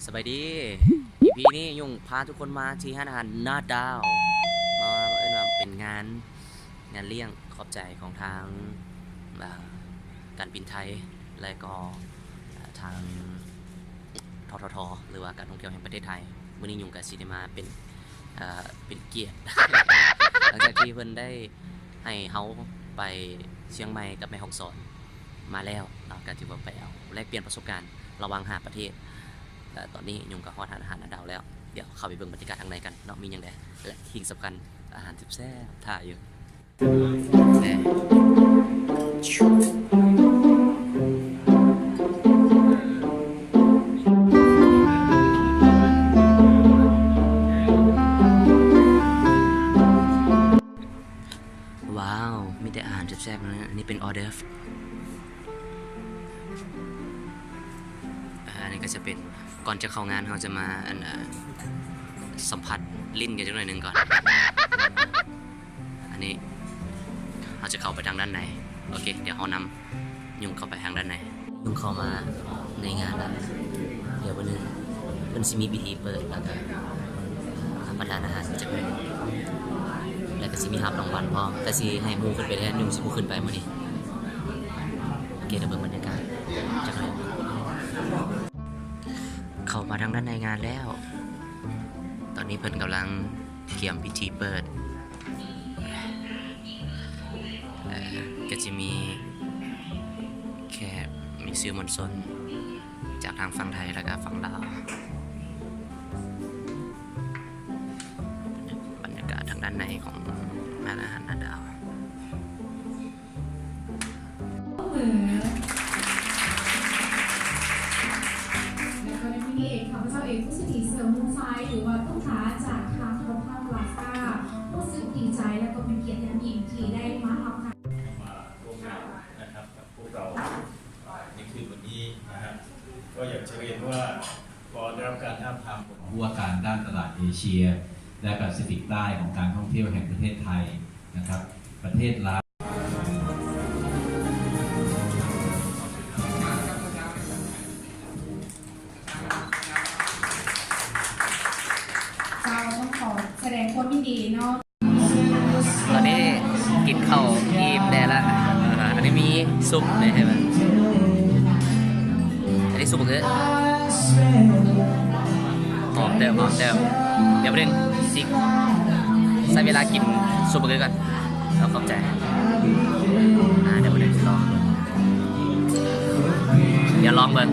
ສະບາຍດີ ອີພີນີ້ຍຸ່ງພາທຸກຄົນມາທີ່ຮ້ານອາຫານນາດາວ ມາ ເອີ້ນວ່າເປັນງານ ງານລ້ຽງຂອບໃຈຂອງທາງ ເອີ່ ການບິນໄທ ແລະກໍ ເອີ່ ທາງ ທທທ ຫຼືວ່າການທ່ອງທ່ຽວແຫ່ງປະເທດໄທ. ມື້ນີ້ຍຸ່ງກະຊິໄດ້ມາເປັນ ເອີ່ ເປັນກຽດ ຫຼັງຈາກທີ່ເພິ່ນໄດ້ໃຫ້ເຮົາໄປຊຽງໃໝ່ກັບແມ່ຮ່ອງສອນມາແລ້ວເນາະ ກະຖືວ່າໄປເອົາແລກປ່ຽນປະສົບການ ລະຫວ່າງຫ້າປະເທດ. ແລະຕອນນີ້ຍຸ່ງກໍຮອດຮ້ານອາຫານນາດາວແລ້ວ ດຽວເຂົ້າໄປເບິ່ງບັນຍາກາດທາງໃນກັນເນາະ ມີຫຍັງແດ່ ແລະ ທີ່ສຳຄັນອາຫານແຊບໆຖ້າຢູ່. ວ້າວ ມີແຕ່ອາຫານແຊບໆເນາະ. ອັນນີ້ເປັນອໍເດີຟ ອາ ອັນນີ້ກໍຈະເປັນ ກ່ອນຈະເຂົ້າງານ ເຮົາຈະມາ ອັນ ເອີ່ ສຳຜັດລິ້ນກັນຈັກໜ້ອຍໜຶ່ງກ່ອນ. ອັນນີ້ເຮົາຈະເຂົ້າໄປທາງດ້ານໃນ. ໂອເຄ ດຽວເຮົານຳ ຍຸ່ງເຂົ້າໄປທາງດ້ານໃນ. ຍຸ່ງເຂົ້າມາໃນງານລະ ດຽວມື້ໜຶ່ງເພິ່ນຊິມີພິທີເປີດ ແລ້ວກະຮັບປະທານອາຫານຈັກໜ້ອຍໜຶ່ງ ແລ້ວກະຊິມີຮັບລາງວັນພ້ອມ ແຕ່ຊິໃຫ້ໝູ່ຂຶ້ນໄປແທນ ຍຸ່ງຊິບໍ່ຂຶ້ນໄປມື້ນີ້. ໂອເຄ ດຽວເບິ່ງບັນຍາກາດຈັກໜ້ອຍ. ເຂົ້າມາທາງດ້ານໃນງານແລ້ວ ຕອນນີ້ເພິ່ນກຳລັງກຽມພິທີເປີດ. ເອີ່ ກໍຈະມີແຂກ ມີສື່ມວນຊົນຈາກທາງຝັ່ງໄທ ແລ້ວກະຝັ່ງລາວ. ບັນຍາກາດທາງດ້ານໃນຂອງຮ້ານອາຫານນາດາວ. ແລ້ວກໍໃນມື້ນີ້ເອງ ຂ້າພະເຈົ້າເອງ ຜູ້ສະຖິດ ເສີມວົງໄຊ ຫຼືວ່າ ຕຸ້ມຕາ ຈາກທາງໂຮງພາບພລາຊາ ຮູ້ສຶກດີໃຈ ແລະກໍເປັນກຽດຢ່າງຍິ່ງທີ່ໄດ້ມາຮັບການ ມາຮ່ວມງານนะครับ กับพวกเราในคืนวันนี้นะฮะ ก็อยากจะเรียนว่า ก็ได้รับการทาบทาม ผู้ว่าการด้านตลาดเอเชียและแปซิฟิกใต้ของการท่องเที่ยวแห่งประเทศไทยนะครับ ประเทศลาว ເຈົ້າ ຕ້ອງຂໍສະແດງຄວາມຍິນດີເນາະ. ຕອນນີ້ກິນເຂົ້າອີ່ມແດ່ລະ ອັນນີ້ມີຊຸບນີ້ ເຫັນບໍ່ ອັນນີ້ຊຸບບັກເອີ ຫອມເຕີບ ຫອມເຕີບ. ດຽວບຶດຊິໃຊ້ເວລາກິນຊຸບບັກເອີກ່ອນ ເອົາຂອບໃຈ. ອາ ດຽວບຶດຊິລອງ ດຽວລອງເບິ່ງ.